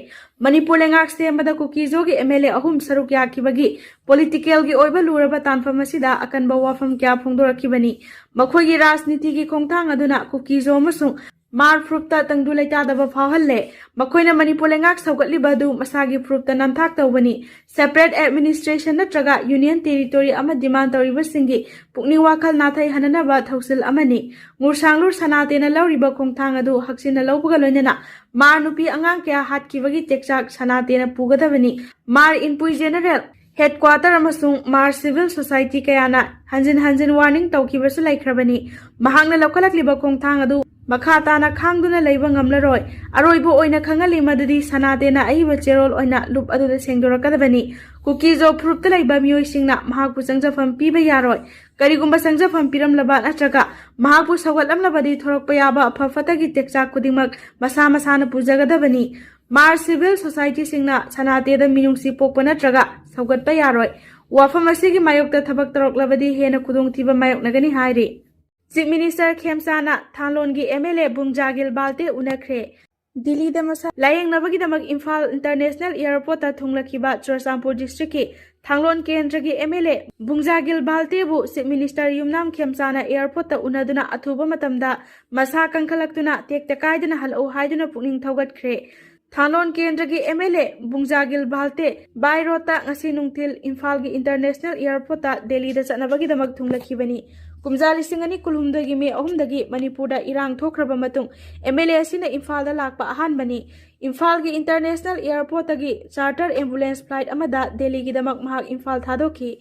ꯃꯅꯤꯄꯨꯔ ꯂꯩꯉꯥꯛ ꯁꯦꯝꯕꯗ ꯀꯨꯀꯤꯖꯣꯒꯤ ꯑꯦꯝ ꯑꯦꯜ ꯑꯦ ꯑꯍꯨꯝ ꯁꯔꯨꯛ ꯌꯥꯈꯤꯕꯒꯤ ꯄꯣꯂꯤꯇꯤꯀꯦꯜꯒꯤ ꯑꯣꯏꯕ ꯂꯨꯔꯕ ꯇꯥꯟꯐꯝ ꯑꯁꯤꯗ ꯑꯀꯟꯕ ꯋꯥꯐꯝ ꯀꯌꯥ ꯐꯣꯡꯗꯣꯔꯛꯈꯤꯕꯅꯤ꯫ ꯃꯈꯣꯏꯒꯤ ꯔꯥꯖꯅꯤꯇꯤꯒꯤ ꯈꯣꯡꯊꯥꯡ ꯑꯗꯨꯅ ꯀꯨꯀꯤꯖꯣ ꯑꯃꯁꯨꯡ ꯃꯥꯔ ꯐꯨꯔꯨꯞꯇ ꯇꯪꯗꯨ ꯂꯩꯇꯥꯗꯕ ꯐꯥꯎꯍꯜꯂꯦ꯫ ꯃꯈꯣꯏꯅ ꯃꯅꯤꯄꯨꯔ ꯂꯩꯉꯥꯛ ꯁꯧꯒꯠꯂꯤꯕ ꯑꯗꯨ ꯃꯁꯥꯒꯤ ꯐꯨꯔꯨꯞꯇ ꯅꯝꯊꯥꯛ ꯇꯧꯕꯅꯤ꯫ ꯁꯦꯄꯔꯦꯠ ꯑꯦꯗꯃꯤꯅꯤꯁꯇ꯭ꯔꯦꯁꯟ ꯅꯠꯇ꯭ꯔꯒ ꯌꯨꯅꯤꯌꯟ ꯇꯦꯔꯤꯇꯣꯔꯤ ꯑꯃ ꯗꯤꯃꯥꯟ ꯇꯧꯔꯤꯕꯁꯤꯡꯒꯤ ꯄꯨꯛꯅꯤꯡ ꯋꯥꯈꯜ ꯅꯥꯊꯩꯍꯟꯅꯅꯕ ꯊꯧꯁꯤꯜ ꯑꯃꯅꯤ꯫ ꯉꯨꯔꯁꯥꯡꯂꯨꯔ ꯁꯅꯥꯇꯦꯅ ꯂꯧꯔꯤꯕ ꯈꯣꯡꯊꯥꯡ ꯑꯗꯨ ꯍꯛꯆꯤꯟꯅ ꯂꯧꯕꯒ ꯂꯣꯏꯅꯅ ꯃꯥꯔ ꯅꯨꯄꯤ ꯑꯉꯥꯡ ꯀꯌꯥ ꯍꯥꯠꯈꯤꯕꯒꯤ ꯆꯦꯛꯆꯥꯛ ꯁꯅꯥꯇꯦꯅ ꯄꯨꯒꯗꯕꯅꯤ꯫ ꯃꯥꯔ ꯏꯟꯄꯨꯏ ꯖꯦꯅꯔꯦꯜ ꯍꯦꯗꯀ꯭ꯋꯥꯇꯔ ꯑꯃꯁꯨꯡ ꯃꯥꯔ ꯁꯤꯚꯤꯜ ꯁꯣꯁꯥꯏꯇꯤ ꯀꯌꯥꯅ ꯍꯟꯖꯤꯟ ꯍꯟꯖꯤꯟ ꯋꯥꯔꯅꯤꯡ ꯇꯧꯈꯤꯕꯁꯨ ꯂꯩꯈ꯭ꯔꯕꯅꯤ꯫ ꯃꯍꯥꯛꯅ ꯂꯧꯈꯠꯂꯛꯂꯤꯕ ꯈꯣꯡꯊꯥꯡ ꯑꯗꯨ ꯃꯈꯥ ꯇꯥꯅ ꯈꯥꯡꯗꯨꯅ ꯂꯩꯕ ꯉꯝꯂꯔꯣꯏ꯫ ꯑꯔꯣꯏꯕ ꯑꯣꯏꯅ ꯈꯪꯍꯜꯂꯤ ꯃꯗꯨꯗꯤ ꯁꯅꯥꯇꯦꯅ ꯑꯏꯕ ꯆꯦꯔꯣꯜ ꯑꯣꯏꯅ ꯂꯨꯞ ꯑꯗꯨꯗ ꯁꯦꯡꯗꯣꯔꯛꯀꯗꯕꯅꯤ꯫ ꯀꯨꯀꯤꯖꯣ ꯐꯨꯔꯨꯞꯇ ꯂꯩꯕ ꯃꯤꯑꯣꯏꯁꯤꯡꯅ ꯃꯍꯥꯛꯄꯨ ꯆꯪꯖꯐꯝ ꯄꯤꯕ ꯌꯥꯔꯣꯏ꯫ ꯀꯔꯤꯒꯨꯝꯕ ꯆꯪꯖꯐꯝ ꯄꯤꯔꯝꯂꯕ ꯅꯠꯇ꯭ꯔꯒ ꯃꯍꯥꯛꯄꯨ ꯁꯧꯒꯠꯂꯝꯂꯕꯗꯤ ꯊꯣꯔꯛꯄ ꯌꯥꯕ ꯑꯐ ꯐꯠꯇꯒꯤ ꯆꯦꯛꯆꯥꯛ ꯈꯨꯗꯤꯡꯃꯛ ꯃꯁꯥ ꯃꯁꯥꯅ ꯄꯨꯖꯒꯗꯕꯅꯤ꯫ ꯃꯥꯔ ꯁꯤꯚꯤꯜ ꯁꯣꯁꯥꯏꯇꯤꯁꯤꯡꯅ ꯁꯅꯥꯇꯦꯗ ꯃꯤꯅꯨꯡꯁꯤ ꯄꯣꯛꯄ ꯅꯠꯇ꯭ꯔꯒ ꯁꯧꯒꯠꯄ ꯌꯥꯔꯣꯏ꯫ ꯋꯥꯐꯝ ꯑꯁꯤꯒꯤ ꯃꯥꯌꯣꯛꯇ ꯊꯕꯛ ꯇꯧꯔꯛꯂꯕꯗꯤ ꯍꯦꯟꯅ ꯈꯨꯗꯣꯡꯊꯤꯕ ꯃꯥꯌꯣꯛꯅꯒꯅꯤ ꯍꯥꯏꯔꯤ꯫ ꯆꯤꯐ ꯃꯤꯅꯤꯁꯇꯔ ꯈꯦꯝꯆꯥꯅ ꯊꯥꯡꯂꯣꯟꯒꯤ M L A Bungzagil Valte ꯎꯅꯈ꯭ꯔꯦ꯫ ꯗꯤꯜꯂꯤꯗ ꯃꯁꯥ ꯂꯥꯌꯦꯡꯅꯕꯒꯤꯗꯃꯛ ꯏꯝꯐꯥꯜ ꯏꯟꯇꯔꯅꯦꯁꯅꯦꯜ ꯑꯦꯌꯔꯄꯣꯔꯠꯇ ꯊꯨꯡꯂꯛꯈꯤꯕ ꯆꯨꯔꯆꯥꯟꯄꯨꯔ ꯗꯤꯁꯇ꯭ꯔꯤꯛꯀꯤ ꯊꯥꯡꯂꯣꯟ ꯀꯦꯟꯗ꯭ꯔꯒꯤ ꯑꯦꯝ ꯑꯦꯜ ꯑꯦ ꯕꯨꯡꯖꯥꯒꯤꯜ ꯕꯥꯜꯇꯦꯕꯨ ꯆꯤꯐ ꯃꯤꯅꯤꯁꯇꯔ ꯌꯨꯝꯅꯥꯝ ꯈꯦꯝꯆꯥꯅ ꯑꯦꯌꯔꯄꯣꯔꯠꯇ ꯎꯅꯗꯨꯅ ꯑꯊꯨꯕ ꯃꯇꯝꯗ ꯃꯁꯥ ꯀꯟꯈꯠꯂꯛꯇꯨꯅ ꯇꯦꯛꯇ ꯀꯥꯏꯗꯅ ꯍꯜꯂꯛꯎ ꯍꯥꯏꯗꯨꯅ ꯄꯨꯛꯅꯤꯡ ꯊꯧꯒꯠꯈ꯭ꯔꯦ꯫ ꯊꯥꯡꯂꯣꯟ ꯀꯦꯟꯗ꯭ꯔꯒꯤ M L A Bungzagil Valte ꯕꯥꯏ ꯔꯣꯗꯇ ꯉꯁꯤ ꯅꯨꯡꯊꯤꯜ ꯏꯝꯐꯥꯜꯒꯤ ꯏꯟꯇꯔꯅꯦꯁꯅꯦꯜ ꯑꯦꯌꯔꯄꯣꯔꯠꯇ ꯗꯦꯜꯂꯤꯗ ꯆꯠꯅꯕꯒꯤꯗꯃꯛ ꯊꯨꯡꯂꯛꯈꯤꯕꯅꯤ꯫ ꯀꯨꯝꯖꯥ ꯂꯤꯁꯤꯡ ꯑꯅꯤ ꯀꯨꯟꯍꯨꯝꯗꯣꯏꯒꯤ ꯃꯦ ꯑꯍꯨꯝꯗꯒꯤ ꯃꯅꯤꯄꯨꯔꯗ ꯏꯔꯥꯡ ꯊꯣꯛꯈ꯭ꯔꯕ ꯃꯇꯨꯡ ꯑꯦꯝ ꯑꯦꯜ ꯑꯦ ꯑꯁꯤꯅ ꯏꯝꯐꯥꯜꯗ ꯂꯥꯛꯄ ꯑꯍꯥꯟꯕꯅꯤ꯫ ꯏꯝꯐꯥꯜꯒꯤ ꯏꯟꯇꯔꯅꯦꯁꯅꯦꯜ ꯑꯦꯌꯔꯄꯣꯔꯠꯇꯒꯤ ꯆꯥꯔꯇꯔ ꯑꯦꯝꯕꯨꯂꯦꯟꯁ ꯐ꯭ꯂꯥꯏꯠ ꯑꯃꯗ ꯗꯦꯜꯂꯤꯒꯤꯗꯃꯛ ꯃꯍꯥꯛ ꯏꯝꯐꯥꯜ ꯊꯥꯗꯣꯛꯈꯤ꯫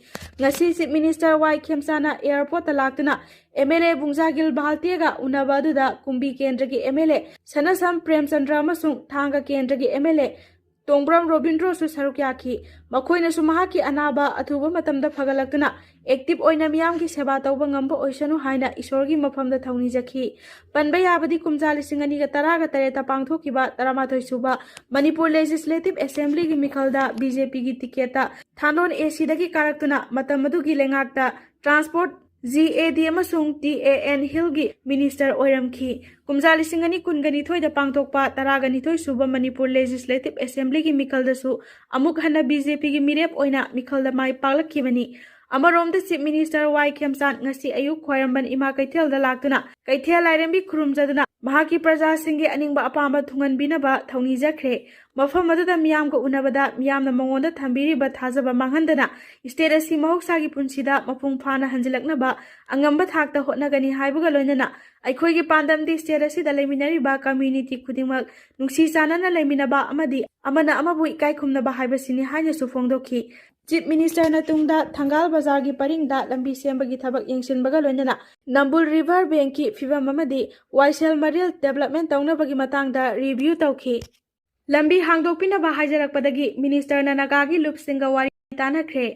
ꯉꯁꯤ ꯆꯤꯐ ꯃꯤꯅꯤꯁꯇꯔ ꯋꯥꯏ ꯈꯦꯝꯆꯥꯅ ꯑꯦꯌꯔꯄꯣꯔꯠꯇ ꯂꯥꯛꯇꯨꯅ ꯑꯦꯝ ꯑꯦꯜ ꯑꯦ ꯕꯨꯡꯖꯥꯒꯤꯜ ꯕꯥꯜꯇꯦꯒ ꯎꯅꯕ ꯑꯗꯨꯗ ꯀꯨꯝꯕꯤ ꯀꯦꯟꯗ꯭ꯔꯒꯤ ꯑꯦꯝ ꯑꯦꯜ ꯑꯦ ꯁꯅꯁꯝ ꯄ꯭ꯔꯦꯝꯆꯟꯗ꯭ꯔ ꯑꯃꯁꯨꯡ ꯊꯥꯡꯒ ꯀꯦꯟꯗ꯭ꯔꯒꯤ ꯑꯦꯝ ꯑꯦꯜ ꯑꯦ ꯇꯣꯡꯕ꯭ꯔꯝ ꯔꯣꯕꯤꯟꯗ꯭ꯔꯣꯁꯨ ꯁꯔꯨꯛ ꯌꯥꯈꯤ꯫ ꯃꯈꯣꯏꯅꯁꯨ ꯃꯍꯥꯛꯀꯤ ꯑꯅꯥꯕ ꯑꯊꯨꯕ ꯃꯇꯝꯗ ꯐꯒꯠꯂꯛꯇꯨꯅ ꯑꯦꯛꯇꯤꯚ ꯑꯣꯏꯅ ꯃꯤꯌꯥꯝꯒꯤ ꯁꯦꯕꯥ ꯇꯧꯕ ꯉꯝꯕ ꯑꯣꯏꯁꯅꯨ ꯍꯥꯏꯅ ꯏꯁꯣꯔꯒꯤ ꯃꯐꯝꯗ ꯊꯧꯅꯤꯖꯈꯤ꯫ ꯄꯟꯕ ꯌꯥꯕꯗꯤ ꯀꯨꯝꯖꯥ ꯂꯤꯁꯤꯡ ꯑꯅꯤꯒ ꯇꯔꯥꯒ ꯇꯔꯦꯠꯇ ꯄꯥꯡꯊꯣꯛꯈꯤꯕ ꯇꯔꯥꯃꯥꯊꯣꯏ ꯁꯨꯕ ꯃꯅꯤꯄꯨꯔ ꯂꯦꯖꯤꯁꯂꯦꯇꯤꯚ ꯑꯦꯁꯦꯝꯕ꯭ꯂꯤꯒꯤ ꯃꯤꯈꯜꯗ ꯕꯤ ꯖꯦ ꯄꯤꯒꯤ ꯇꯤꯀꯦꯠꯇ ꯊꯥꯡꯂꯣꯟ ꯑꯦ ꯁꯤꯗꯒꯤ ꯀꯥꯔꯛꯇꯨꯅ ꯃꯇꯝ ꯑꯗꯨꯒꯤ ꯂꯩꯉꯥꯛꯇ ꯇ꯭ꯔꯥꯟꯁꯄꯣꯔꯠ ꯖꯤ ꯑꯦ ꯗꯤ ꯑꯃꯁꯨꯡ ꯇꯤ ꯑꯦ ꯑꯦꯟ ꯍꯤꯜꯒꯤ ꯃꯤꯅꯤꯁꯇꯔ ꯑꯣꯏꯔꯝꯈꯤ꯫ ꯀꯨꯝꯖꯥ ꯂꯤꯁꯤꯡ ꯑꯅꯤ ꯀꯨꯟꯒ ꯅꯤꯊꯣꯏꯗ ꯄꯥꯡꯊꯣꯛꯄ ꯇꯔꯥꯒ ꯅꯤꯊꯣꯏ ꯁꯨꯕ ꯃꯅꯤꯄꯨꯔ ꯂꯦꯖꯤꯁꯂꯦꯇꯤꯚ ꯑꯦꯁꯦꯝꯕ꯭ꯂꯤꯒꯤ ꯃꯤꯈꯜꯗꯁꯨ ꯑꯃꯨꯛ ꯍꯟꯅ ꯕꯤ ꯖꯦ ꯄꯤꯒꯤ ꯃꯤꯔꯦꯞ ꯑꯣꯏꯅ ꯃꯤꯈꯜꯗ ꯃꯥꯏ ꯄꯥꯛꯂꯛꯈꯤꯕꯅꯤ꯫ ꯑꯃꯔꯣꯝꯗ ꯆꯤꯐ ꯃꯤꯅꯤꯁꯇꯔ ꯋꯥꯏ ꯈꯦꯝꯆꯥꯟ ꯉꯁꯤ ꯑꯌꯨꯛ ꯈ꯭ꯋꯥꯏꯔꯝꯕꯟ ꯏꯃꯥ ꯀꯩꯊꯦꯜꯗ ꯂꯥꯛꯇꯨꯅ ꯀꯩꯊꯦꯜ ꯂꯥꯏꯔꯦꯝꯕꯤ ꯈꯨꯔꯨꯝꯖꯗꯨꯅ ꯃꯍꯥꯛꯀꯤ ꯄ꯭ꯔꯖꯥꯁꯤꯡꯒꯤ ꯑꯅꯤꯡꯕ ꯑꯄꯥꯝꯕ ꯊꯨꯡꯍꯟꯕꯤꯅꯕ ꯊꯧꯅꯤꯖꯈ꯭ꯔꯦ꯫ ꯃꯐꯝ ꯑꯗꯨꯗ ꯃꯤꯌꯥꯝꯒ ꯎꯅꯕꯗ ꯃꯤꯌꯥꯝꯅ ꯃꯉꯣꯟꯗ ꯊꯝꯕꯤꯔꯤꯕ ꯊꯥꯖꯕ ꯃꯥꯡꯍꯟꯗꯅ ꯁ꯭ꯇꯦꯠ ꯑꯁꯤ ꯃꯍꯧꯁꯥꯒꯤ ꯄꯨꯟꯁꯤꯗ ꯃꯄꯨꯡ ꯐꯥꯅ ꯍꯟꯖꯤꯜꯂꯛꯅꯕ ꯑꯉꯝꯕ ꯊꯥꯛꯇ ꯍꯣꯠꯅꯒꯅꯤ ꯍꯥꯏꯕꯒ ꯂꯣꯏꯅꯅ ꯑꯩꯈꯣꯏꯒꯤ ꯄꯥꯟꯗꯝꯗꯤ ꯁ꯭ꯇꯦꯠ ꯑꯁꯤꯗ ꯂꯩꯃꯤꯟꯅꯔꯤꯕ ꯀꯝꯃ꯭ꯌꯨꯅꯤꯇꯤ ꯈꯨꯗꯤꯡꯃꯛ ꯅꯨꯡꯁꯤ ꯆꯥꯟꯅꯅ ꯂꯩꯃꯤꯟꯅꯕ ꯑꯃꯗꯤ ꯑꯃꯅ ꯑꯃꯕꯨ ꯏꯀꯥꯏ ꯈꯨꯝꯅꯕ ꯍꯥꯏꯕꯁꯤꯅꯤ ꯍꯥꯏꯅꯁꯨ ꯐꯣꯡꯗꯣꯛꯈꯤ꯫ ꯆꯤꯐ ꯃꯤꯅꯤꯁꯇꯔꯅ ꯇꯨꯡꯗ ꯊꯪꯒꯥꯜ ꯕꯖꯥꯔꯒꯤ ꯄꯔꯤꯡꯗ ꯂꯝꯕꯤ ꯁꯦꯝꯕꯒꯤ ꯊꯕꯛ ꯌꯦꯡꯁꯤꯟꯕꯒ ꯂꯣꯏꯅꯅ ꯅꯝꯕꯨꯜ ꯔꯤꯚꯔ ꯕꯦꯡꯀꯤ ꯐꯤꯕꯝ ꯑꯃꯗꯤ ꯋꯥꯏꯁꯦꯜ ꯃꯔꯤꯜ ꯗꯦꯕꯂꯞꯃꯦꯟ ꯇꯧꯅꯕꯒꯤ ꯃꯇꯥꯡꯗ ꯔꯤꯚ꯭ꯌꯨ ꯇꯧꯈꯤ꯫ ꯂꯝꯕꯤ ꯍꯥꯡꯗꯣꯛꯄꯤꯅꯕ ꯍꯥꯏꯖꯔꯛꯄꯗꯒꯤ ꯃꯤꯅꯤꯁꯇꯔꯅ ꯅꯥꯒꯥꯒꯤ ꯂꯨꯞꯁꯤꯡꯒ ꯋꯥꯔꯤ ꯇꯥꯟꯅꯈ꯭ꯔꯦ꯫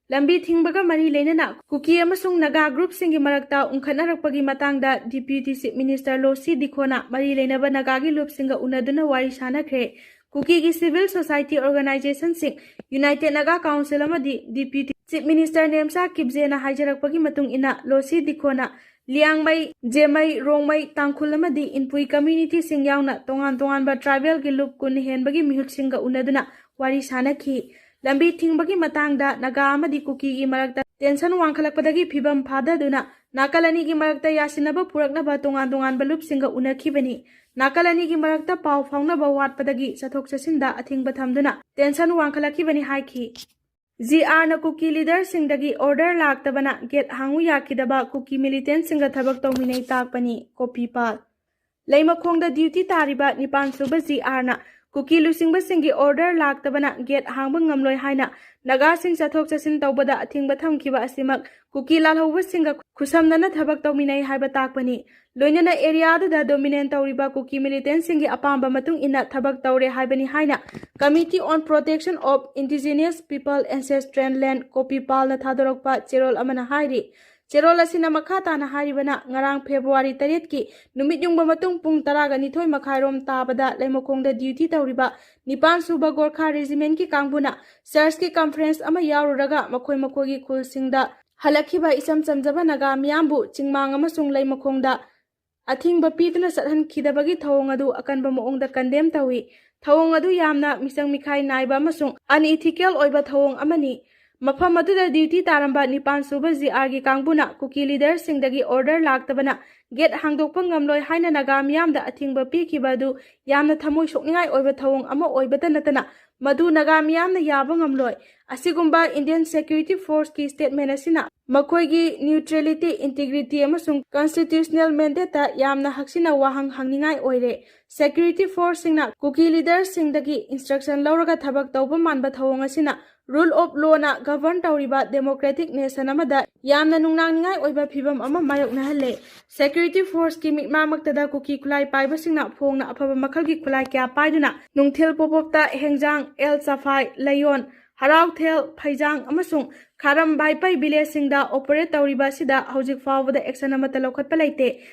ꯂꯝꯕꯤ ꯊꯤꯡꯕꯒ ꯃꯔꯤ ꯂꯩꯅꯅ ꯀꯨꯀꯤ ꯑꯃꯁꯨꯡ ꯅꯥꯒꯥ ꯒ꯭ꯔꯨꯞꯁꯤꯡꯒꯤ ꯃꯔꯛꯇ ꯎꯪꯈꯠꯅꯔꯛꯄꯒꯤ ꯃꯇꯥꯡꯗ ꯗꯤꯄ꯭ꯌꯨꯇꯤ ꯆꯤꯐ ꯃꯤꯅꯤꯁꯇꯔ ꯂꯣꯁꯤ ꯗꯤꯈꯣꯅ ꯃꯔꯤ ꯂꯩꯅꯕ ꯅꯥꯒꯥꯒꯤ ꯂꯨꯞꯁꯤꯡꯒ ꯎꯅꯗꯨꯅ ꯋꯥꯔꯤ ꯁꯥꯟꯅꯈ꯭ꯔꯦ꯫ ꯀꯨꯀꯤꯒꯤ ꯁꯤꯚꯤꯜ ꯁꯣꯁꯥꯏꯇꯤ ꯑꯣꯔꯒꯅꯥꯏꯖꯦꯁꯟꯁꯤꯡ, ꯌꯨꯅꯥꯏꯇꯦꯗ ꯅꯥꯒꯥ ꯀꯥꯎꯟꯁꯤꯜ ꯑꯃꯗꯤ ꯗꯤꯄ꯭ꯌꯨꯇꯤ Chief Minister ꯅꯦꯝꯆꯥ ꯀꯤꯞꯖꯦꯅ ꯍꯥꯏꯖꯔꯛꯄꯒꯤ ꯃꯇꯨꯡ ꯏꯟꯅ, ꯂꯣꯁꯤ ꯗꯤꯈꯣꯅ ꯂꯤꯌꯥꯡꯃꯩ, ꯖꯦꯃꯩ, ꯔꯣꯡꯃꯩ, ꯇꯥꯡꯈꯨꯜ ꯑꯃꯗꯤ ꯏꯟꯄꯨꯏ communityꯁꯤꯡ ꯌꯥꯎꯅ ꯇꯣꯉꯥꯟ ꯇꯣꯉꯥꯟꯕ tribalꯒꯤ ꯂꯨꯞ ꯀꯨꯟ ꯍꯦꯟꯕꯒꯤ ꯃꯤꯍꯨꯠꯁꯤꯡꯒ ꯎꯅꯗꯨꯅ ꯋꯥꯔꯤ ꯁꯥꯅꯈꯤ꯫ ꯂꯝꯕꯤ ꯊꯤꯡꯕꯒꯤ ꯃꯇꯥꯡꯗ ꯅꯥꯒꯥ ꯑꯃꯗꯤ ꯀꯨꯀꯤꯒꯤ ꯃꯔꯛꯇ tension ꯋꯥꯡꯈꯠꯂꯛꯄꯗꯒꯤ ꯐꯤꯕꯝ ꯐꯥꯗꯗꯨꯅ ꯅꯥꯀꯜ ꯑꯅꯤꯒꯤ ꯃꯔꯛꯇ ꯌꯥꯁꯤꯟꯅꯕ ꯄꯨꯔꯛꯅꯕ ꯇꯣꯉꯥꯟ ꯇꯣꯉꯥꯟꯕ ꯂꯨꯞꯁꯤꯡꯒ ꯎꯅꯈꯤꯕꯅꯤ꯫ ꯅꯥꯀꯜ ꯑꯅꯤꯒꯤ ꯃꯔꯛꯇ ꯄꯥꯎ ꯐꯥꯎꯅꯕ ꯋꯥꯠꯄꯗꯒꯤ ꯆꯠꯊꯣꯛ ꯆꯠꯁꯤꯟꯗ ꯑꯊꯤꯡꯕ ꯊꯝꯗꯨꯅ tension ꯋꯥꯡꯈꯠꯂꯛꯈꯤꯕꯅꯤ ꯍꯥꯏꯈꯤ꯫ ꯖꯤꯑꯥꯔꯅ ꯀꯨꯀꯤ leaderꯁꯤꯡꯗꯒꯤ order ꯂꯥꯛꯇꯕꯅ gate ꯍꯥꯡꯉꯨ ꯌꯥꯈꯤꯗꯕ ꯀꯨꯀꯤ militantꯁꯤꯡꯒ ꯊꯕꯛ ꯇꯧꯃꯤꯟꯅꯩ ꯇꯥꯛꯄꯅꯤ꯫ ꯀꯣꯄꯤꯄꯥꯜ꯫ ꯂꯩꯃꯈꯣꯡꯗ duty ꯇꯥꯔꯤꯕ ꯅꯤꯄꯥꯟ ꯁꯨꯕ ꯖꯤꯑꯥꯔꯅ ꯀꯨꯀꯤ ꯂꯨꯆꯤꯡꯕꯁꯤꯡꯒꯤ order ꯂꯥꯛꯇꯕꯅ gate ꯍꯥꯡꯕ ꯉꯝꯂꯣꯏ ꯍꯥꯏꯅ ꯅꯥꯒꯥꯁꯤꯡ ꯆꯠꯊꯣꯛ ꯆꯠꯁꯤꯟ ꯇꯧꯕꯗ ꯑꯊꯤꯡꯕ ꯊꯝꯈꯤꯕ ꯑꯁꯤꯃꯛ ꯀꯨꯀꯤ ꯂꯥꯜꯍꯧꯕꯁꯤꯡꯒ ꯈꯨꯠꯁꯝꯅꯅ ꯊꯕꯛ ꯇꯧꯃꯤꯟꯅꯩ ꯍꯥꯏꯕ ꯇꯥꯛꯄꯅꯤ꯫ ꯂꯣꯏꯅꯅ areaꯗꯨꯗ dominate ꯇꯧꯔꯤꯕ ꯀꯨꯀꯤ militantꯁꯤꯡꯒꯤ ꯑꯄꯥꯝꯕ ꯃꯇꯨꯡ ꯏꯟꯅ ꯊꯕꯛ ꯇꯧꯔꯦ ꯍꯥꯏꯕꯅꯤ ꯍꯥꯏꯅ Committee on Protection of Indigenous People Ancestral Land, ꯀꯣꯄꯤꯄꯥꯜꯅ ꯊꯥꯗꯣꯔꯛꯄ ꯆꯦꯔꯣꯜ ꯑꯃꯅ ꯍꯥꯏꯔꯤ꯫ ꯆꯦꯔꯣꯜ ꯑꯁꯤꯅ ꯃꯈꯥ ꯇꯥꯅ ꯍꯥꯏꯔꯤꯕꯅ, ꯉꯔꯥꯡ February ꯇꯔꯦꯠꯀꯤ ꯅꯨꯃꯤꯠ ꯌꯨꯡꯕ ꯃꯇꯨꯡ ꯄꯨꯡ ꯇꯔꯥꯒ ꯅꯤꯊꯣꯏ ꯃꯈꯥꯏꯔꯣꯝ ꯇꯥꯕꯗ ꯂꯩꯃꯈꯣꯡꯗ duty ꯇꯧꯔꯤꯕ ꯅꯤꯄꯥꯟ ꯁꯨꯕ Gorkha Regimentꯀꯤ ꯀꯥꯡꯕꯨꯅ churchꯀꯤ conference ꯑꯃ ꯌꯥꯎꯔꯨꯔꯒ ꯃꯈꯣꯏ ꯃꯈꯣꯏꯒꯤ ꯈꯨꯜꯁꯤꯡꯗ ꯍꯜꯂꯛꯈꯤꯕ ꯏꯆꯝ ꯆꯝꯖꯕ ꯅꯥꯒꯥ ꯃꯤꯌꯥꯝꯕꯨ ꯆꯤꯡꯃꯥꯡ ꯑꯃꯁꯨꯡ ꯂꯩꯃꯈꯣꯡꯗ ꯑꯊꯤꯡꯕ ꯄꯤꯗꯨꯅ ꯆꯠꯍꯟꯈꯤꯗꯕꯒꯤ ꯊꯧꯑꯣꯡ ꯑꯗꯨ ꯑꯀꯟꯕ ꯃꯑꯣꯡꯗ condemn ꯇꯧꯏ꯫ ꯊꯧꯑꯣꯡ ꯑꯗꯨ ꯌꯥꯝꯅ ꯃꯤꯆꯪ ꯃꯤꯈꯥꯏ ꯅꯥꯏꯕ ꯑꯃꯁꯨꯡ unethical ꯑꯣꯏꯕ ꯊꯧꯑꯣꯡ ꯑꯃꯅꯤ꯫ ꯃꯐꯝ ꯑꯗꯨꯗ duty ꯇꯥꯔꯝꯕ ꯅꯤꯄꯥꯟ ꯁꯨꯕ ꯖꯤꯑꯥꯔꯒꯤ ꯀꯥꯡꯕꯨꯅ ꯀꯨꯀꯤ leaderꯁꯤꯡꯗꯒꯤ order ꯂꯥꯛꯇꯕꯅ gate ꯍꯥꯡꯗꯣꯛꯄ ꯉꯝꯂꯣꯏ ꯍꯥꯏꯅ ꯅꯥꯒꯥ ꯃꯤꯌꯥꯝꯗ ꯑꯊꯤꯡꯕ ꯄꯤꯈꯤꯕ ꯑꯗꯨ ꯌꯥꯝꯅ ꯊꯃꯣꯏ ꯁꯣꯛꯅꯤꯡꯉꯥꯏ ꯑꯣꯏꯕ ꯊꯧꯑꯣꯡ ꯑꯃ ꯑꯣꯏꯕꯇ ꯅꯠꯇꯅ ꯃꯗꯨ ꯅꯥꯒꯥ ꯃꯤꯌꯥꯝꯅ ꯌꯥꯕ ꯉꯝꯂꯣꯏ꯫ ꯑꯁꯤꯒꯨꯝꯕ Indian Security Forceꯀꯤ statement ꯑꯁꯤꯅ ꯃꯈꯣꯏꯒꯤ neutrality, integrity ꯑꯃꯁꯨꯡ constitutional mandateꯇ ꯌꯥꯝꯅ ꯍꯛꯆꯤꯟꯅ ꯋꯥꯍꯪ ꯍꯪꯅꯤꯡꯉꯥꯏ ꯑꯣꯏꯔꯦ꯫ Security Forceꯁꯤꯡꯅ ꯀꯨꯀꯤ leaderꯁꯤꯡꯗꯒꯤ instruction ꯂꯧꯔꯒ ꯊꯕꯛ ꯇꯧꯕ ꯃꯥꯟꯕ ꯊꯧꯑꯣꯡ ꯑꯁꯤꯅ rule of lawꯅ govern ꯇꯧꯔꯤꯕ democratic nation ꯑꯃꯗ ꯌꯥꯝꯅ ꯅꯨꯡꯅꯥꯡꯅꯤꯡꯉꯥꯏ ꯑꯣꯏꯕ ꯐꯤꯚꯝ ꯑꯃ ꯃꯥꯌꯣꯛꯅꯍꯜꯂꯦ꯫ Security Forceꯀꯤ ꯃꯤꯠꯃꯥꯡꯃꯛꯇꯗ ꯀꯨꯀꯤ ꯈꯨꯠꯂꯥꯏ ꯄꯥꯏꯕꯁꯤꯡꯅ ꯐꯣꯡꯅ ꯑꯐꯕ ꯃꯈꯜꯒꯤ ꯈꯨꯠꯂꯥꯏ ꯀꯌꯥ ꯄꯥꯏꯗꯨꯅ ꯅꯨꯡꯊꯤꯜ ꯄꯣꯄꯣꯞꯇ ꯍꯦꯡꯖꯥꯡ, ꯑꯦꯜ ꯆꯐꯥꯏ, ꯂꯩꯌꯣꯟ, ꯍꯔꯥꯎꯊꯦꯜ, ꯐꯩꯖꯥꯡ ꯑꯃꯁꯨꯡ ꯈꯥꯔꯝ ꯕꯥꯏꯄꯩ villageꯁꯤꯡꯗ operate ꯇꯧꯔꯤꯕ ꯑꯁꯤꯗ ꯍꯧꯖꯤꯛ ꯐꯥꯎꯕꯗ action ꯑꯃꯠꯇ ꯂꯧꯈꯠꯄ ꯂꯩꯇꯦ꯫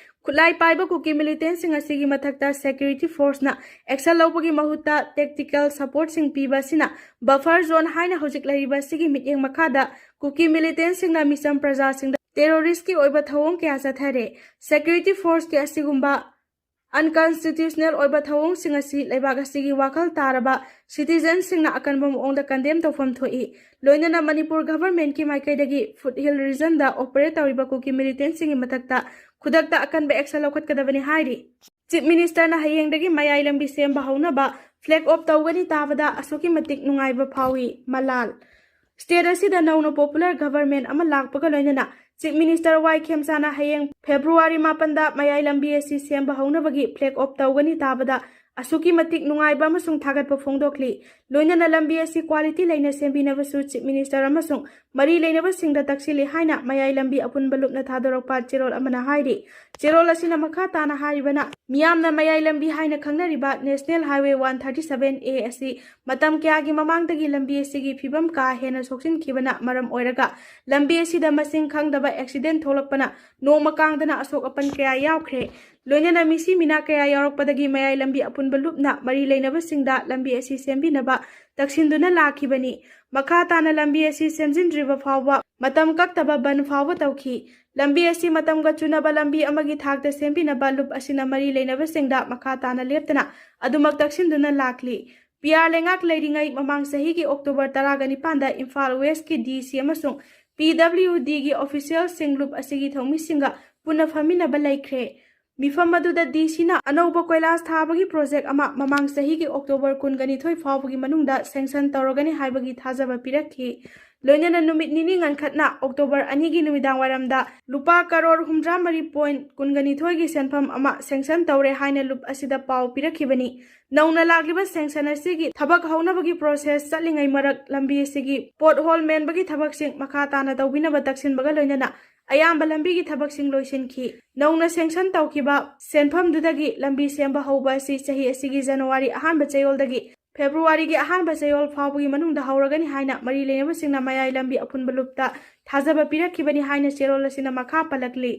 ꯈꯨꯠꯂꯥꯏ ꯄꯥꯏꯕ ꯀꯨꯀꯤ ꯃꯤꯂꯤꯇꯦꯟꯁꯤꯡ ꯑꯁꯤꯒꯤ ꯃꯊꯛꯇ ꯁꯦꯀ꯭ꯌꯨꯔꯤꯇꯤ ꯐꯣꯔꯁꯅ ꯑꯦꯛꯁꯟ ꯂꯧꯕꯒꯤ ꯃꯍꯨꯠꯇ ꯇꯦꯛꯇꯤꯀꯦꯜ ꯁꯄꯣꯔꯠꯁꯤꯡ ꯄꯤꯕ ꯑꯁꯤꯅ ꯕꯐꯔ ꯖꯣꯟ ꯍꯥꯏꯅ ꯍꯧꯖꯤꯛ ꯂꯩꯔꯤꯕ ꯑꯁꯤꯒꯤ ꯃꯤꯠꯌꯦꯡ ꯃꯈꯥꯗ ꯀꯨꯀꯤ ꯃꯤꯂꯤꯇꯦꯟꯁꯤꯡꯅ ꯃꯤꯆꯝ ꯄ꯭ꯔꯖꯥꯁꯤꯡꯗ ꯇꯦꯔꯣꯔꯤꯁ꯭ꯠꯀꯤ ꯑꯣꯏꯕ ꯊꯧꯑꯣꯡ ꯀꯌꯥ ꯆꯠꯊꯔꯦ꯫ ꯁꯦꯀ꯭ꯌꯨꯔꯤꯇꯤ ꯐꯣꯔꯁꯀꯤ ꯑꯁꯤꯒꯨꯝꯕ ꯑꯟꯀꯟꯁꯇꯤꯇ꯭ꯌꯨꯁꯅꯦꯜ ꯑꯣꯏꯕ ꯊꯧꯑꯣꯡꯁꯤꯡ ꯑꯁꯤ ꯂꯩꯕꯥꯛ ꯑꯁꯤꯒꯤ ꯋꯥꯈꯜ ꯇꯥꯔꯕ ꯁꯤꯇꯤꯖꯟꯁꯤꯡꯅ ꯑꯀꯟꯕ ꯃꯑꯣꯡꯗ ꯀꯟꯗꯦꯝ ꯇꯧꯐꯝ ꯊꯣꯛꯏ꯫ ꯂꯣꯏꯅꯅ ꯃꯅꯤꯄꯨꯔ ꯒꯚꯔꯟꯃꯦꯟꯠꯀꯤ ꯃꯥꯏꯀꯩꯗꯒꯤ ꯐꯨꯠꯍꯤꯜ ꯔꯤꯖꯟꯗ ꯑꯣꯄꯔꯦꯠ ꯇꯧꯔꯤꯕ ꯀꯨꯀꯤ ꯃꯤꯂꯤꯇꯦꯟꯁꯤꯡꯒꯤ ꯃꯊꯛꯇ ꯈꯨꯗꯛꯇ ꯑꯀꯟꯕ ꯑꯦꯛꯁꯟ ꯂꯧꯈꯠꯀꯗꯕꯅꯤ ꯍꯥꯏꯔꯤ꯫ ꯆꯤꯐ ꯃꯤꯅꯤꯁꯇꯔꯅ ꯍꯌꯦꯡꯗꯒꯤ ꯃꯌꯥꯏ ꯂꯝꯕꯤ ꯁꯦꯝꯕ ꯍꯧꯅꯕ ꯐ꯭ꯂꯦꯒ ꯑꯣꯐ ꯇꯧꯒꯅꯤ ꯇꯥꯕꯗ ꯑꯁꯨꯛꯀꯤ ꯃꯇꯤꯛ ꯅꯨꯡꯉꯥꯏꯕ ꯐꯥꯎꯏ꯫ ꯃꯂꯥꯜ꯫ ꯁ꯭ꯇꯦꯠ ꯑꯁꯤꯗ ꯅꯧꯅ ꯄꯣꯄꯨꯂꯔ ꯒꯚꯔꯟꯃꯦꯟꯠ ꯑꯃ ꯂꯥꯛꯄꯒ ꯂꯣꯏꯅꯅ ꯆꯤꯐ ꯃꯤꯅꯤꯁꯇꯔ ꯋꯥꯏ ꯈꯦꯝꯆꯥꯅ ꯍꯌꯦꯡ ꯐꯦꯕ꯭ꯔꯨꯋꯥꯔꯤ ꯃꯥꯄꯟꯗ ꯃꯌꯥꯏ ꯂꯝꯕꯤ ꯑꯁꯤ ꯁꯦꯝꯕ ꯍꯧꯅꯕꯒꯤ ꯐ꯭ꯂꯦꯒ ꯑꯣꯐ ꯇꯧꯒꯅꯤ ꯇꯥꯕꯗ ꯑꯁꯨꯛꯀꯤ ꯃꯇꯤꯛ ꯅꯨꯡꯉꯥꯏꯕ ꯑꯃꯁꯨꯡ ꯊꯥꯒꯠꯄ ꯐꯣꯡꯗꯣꯛꯂꯤ꯫ ꯂꯣꯏꯅꯅ ꯂꯝꯕꯤ ꯑꯁꯤ ꯀ꯭ꯋꯥꯂꯤꯇꯤ ꯂꯩꯅ ꯁꯦꯝꯕꯤꯅꯕꯁꯨ ꯆꯤꯐ ꯃꯤꯅꯤꯁꯇꯔ ꯑꯃꯁꯨꯡ ꯃꯔꯤ ꯂꯩꯅꯕꯁꯤꯡꯗ ꯇꯛꯁꯤꯜꯂꯤ ꯍꯥꯏꯅ ꯃꯌꯥꯏ ꯂꯝꯕꯤ ꯑꯄꯨꯟꯕ ꯂꯨꯞꯅ ꯊꯥꯗꯣꯔꯛꯄ ꯆꯦꯔꯣꯜ ꯑꯃꯅ ꯍꯥꯏꯔꯤ꯫ ꯆꯦꯔꯣꯜ ꯑꯁꯤꯅ ꯃꯈꯥ ꯇꯥꯅ ꯍꯥꯏꯔꯤꯕꯅ, ꯃꯤꯌꯥꯝꯅ ꯃꯌꯥꯏ ꯂꯝꯕꯤ ꯍꯥꯏꯅ ꯈꯪꯅꯔꯤꯕ national highway one thirty seven A ꯑꯁꯤ ꯃꯇꯝ ꯀꯌꯥꯒꯤ ꯃꯃꯥꯡꯗꯒꯤ ꯂꯝꯕꯤ ꯑꯁꯤꯒꯤ ꯐꯤꯕꯝ ꯀꯥ ꯍꯦꯟꯅ ꯁꯣꯛꯆꯤꯟꯈꯤꯕꯅ ꯃꯔꯝ ꯑꯣꯏꯔꯒ ꯂꯝꯕꯤ ꯑꯁꯤꯗ ꯃꯁꯤꯡ ꯈꯪꯗꯕ ꯑꯦꯛꯁꯤꯗꯦꯟ ꯊꯣꯛꯂꯛꯄꯅ ꯅꯣꯡꯃ ꯀꯥꯡꯗꯅ ꯑꯁꯣꯛ ꯑꯄꯟ ꯀꯌꯥ ꯌꯥꯎꯈ꯭ꯔꯦ꯫ ꯂꯣꯏꯅꯅ ꯃꯤꯁꯤ ꯃꯤꯅꯥ ꯀꯌꯥ ꯌꯥꯎꯔꯛꯄꯗꯒꯤ ꯃꯌꯥꯏ ꯂꯝꯕꯤ ꯑꯄꯨꯟꯕ ꯂꯨꯞꯅ ꯃꯔꯤ ꯂꯩꯅꯕꯁꯤꯡꯗ ꯂꯝꯕꯤ ꯑꯁꯤ ꯁꯦꯝꯕꯤꯅꯕ ꯇꯛꯁꯤꯟꯗꯨꯅ ꯂꯥꯛꯈꯤꯕꯅꯤ꯫ ꯃꯈꯥ ꯇꯥꯅ ꯂꯝꯕꯤ ꯑꯁꯤ ꯁꯦꯝꯖꯤꯟꯗ꯭ꯔꯤꯕ ꯐꯥꯎꯕ ꯃꯇꯝ ꯀꯛꯇꯕ ꯕꯟ ꯐꯥꯎꯕ ꯇꯧꯈꯤ꯫ ꯂꯝꯕꯤ ꯑꯁꯤ ꯃꯇꯝꯒ ꯆꯨꯅꯕ ꯂꯝꯕꯤ ꯑꯃꯒꯤ ꯊꯥꯛꯇ ꯁꯦꯝꯕꯤꯅꯕ ꯂꯨꯞ ꯑꯁꯤꯅ ꯃꯔꯤ ꯂꯩꯅꯕꯁꯤꯡꯗ ꯃꯈꯥ ꯇꯥꯅ ꯂꯦꯞꯇꯅ ꯑꯗꯨꯃꯛ ꯇꯛꯁꯤꯟꯗꯨꯅ ꯂꯥꯛꯂꯤ꯫ ꯄꯤ ꯑꯥꯔ ꯂꯩꯉꯥꯛ ꯂꯩꯔꯤꯉꯩ ꯃꯃꯥꯡ ꯆꯍꯤꯒꯤ ꯑꯣꯛꯇꯣꯕꯔ ꯇꯔꯥꯒ ꯅꯤꯄꯥꯟꯗ ꯏꯝꯐꯥꯜ ꯋꯦꯁ꯭ꯠꯀꯤ ꯗꯤ ꯁꯤ ꯑꯃꯁꯨꯡ ꯄꯤ ꯗꯕ꯭ꯂꯤꯎ ꯗꯤꯒꯤ ꯑꯣꯐꯤꯁꯤꯌꯦꯜꯁꯤꯡ ꯂꯨꯞ ꯑꯁꯤꯒꯤ ꯊꯧꯃꯤꯁꯤꯡꯒ ꯄꯨꯟꯅ ꯐꯝꯃꯤꯟꯅꯕ ꯂꯩꯈ꯭ꯔꯦ꯫ ꯃꯤꯐꯝ ꯑꯗꯨꯗ ꯗꯤ ꯁꯤꯅ ꯑꯅꯧꯕ ꯀꯣꯏꯂꯥꯁ ꯊꯥꯕꯒꯤ ꯄ꯭ꯔꯣꯖꯦꯛ ꯑꯃ ꯃꯃꯥꯡ ꯆꯍꯤꯒꯤ ꯑꯣꯛꯇꯣꯕꯔ ꯀꯨꯟꯒ ꯅꯤꯊꯣꯏ ꯐꯥꯎꯕꯒꯤ ꯃꯅꯨꯡꯗ ꯁꯦꯡꯁꯟ ꯇꯧꯔꯒꯅꯤ ꯍꯥꯏꯕꯒꯤ ꯊꯥꯖꯕ ꯄꯤꯔꯛꯈꯤ꯫ ꯂꯣꯏꯅꯅ ꯅꯨꯃꯤꯠ ꯅꯤꯅꯤ ꯉꯟꯈꯠꯅ ꯑꯣꯛꯇꯣꯕꯔ ꯑꯅꯤꯒꯤ ꯅꯨꯃꯤꯗꯥꯡ ꯋꯥꯏꯔꯝꯗ ꯂꯨꯄꯥ ꯀꯔꯣꯔ ꯍꯨꯝꯗ꯭ꯔꯥ ꯃꯔꯤ ꯄꯣꯏꯟꯠ ꯀꯨꯟꯒ ꯅꯤꯊꯣꯏꯒꯤ ꯁꯦꯟꯐꯝ ꯑꯃ ꯁꯦꯡꯁꯟ ꯇꯧꯔꯦ ꯍꯥꯏꯅ ꯂꯨꯞ ꯑꯁꯤꯗ ꯄꯥꯎ ꯄꯤꯔꯛꯈꯤꯕꯅꯤ꯫ ꯅꯧꯅ ꯂꯥꯛꯂꯤꯕ ꯁꯦꯡꯁꯟ ꯑꯁꯤꯒꯤ ꯊꯕꯛ ꯍꯧꯅꯕꯒꯤ ꯄ꯭ꯔꯣꯁꯦꯁ ꯆꯠꯂꯤꯉꯩ ꯃꯔꯛ ꯂꯝꯕꯤ ꯑꯁꯤꯒꯤ ꯄꯣꯠꯍꯣꯜ ꯃꯦꯟꯕꯒꯤ ꯊꯕꯛꯁꯤꯡ ꯃꯈꯥ ꯇꯥꯅ ꯇꯧꯕꯤꯅꯕ ꯇꯛꯁꯤꯟꯕꯒ ꯂꯣꯏꯅꯅ ꯑꯌꯥꯝꯕ ꯂꯝꯕꯤꯒꯤ ꯊꯕꯛꯁꯤꯡ ꯂꯣꯏꯁꯤꯟꯈꯤ꯫ ꯅꯧꯅ ꯁꯦꯡꯁꯟ ꯇꯧꯈꯤꯕ ꯁꯦꯟꯐꯝꯗꯨꯗꯒꯤ ꯂꯝꯕꯤ ꯁꯦꯝꯕ ꯍꯧꯕ ꯑꯁꯤ ꯆꯍꯤ ꯑꯁꯤꯒꯤ ꯖꯅꯋꯥꯔꯤ ꯑꯍꯥꯟꯕ ꯆꯌꯣꯜꯗꯒꯤ ꯐꯦꯕ꯭ꯔꯨꯋꯥꯔꯤꯒꯤ ꯑꯍꯥꯟꯕ ꯆꯌꯣꯜ ꯐꯥꯎꯕꯒꯤ ꯃꯅꯨꯡꯗ ꯍꯧꯔꯒꯅꯤ ꯍꯥꯏꯅ ꯃꯔꯤ ꯂꯩꯅꯕꯁꯤꯡꯅ ꯃꯌꯥꯏ ꯂꯝꯕꯤ ꯑꯄꯨꯟꯕ ꯂꯨꯞꯇ ꯊꯥꯖꯕ ꯄꯤꯔꯛꯈꯤꯕꯅꯤ ꯍꯥꯏꯅ ꯆꯦꯔꯣꯜ ꯑꯁꯤꯅ ꯃꯈꯥ ꯄꯜꯂꯛꯂꯤ꯫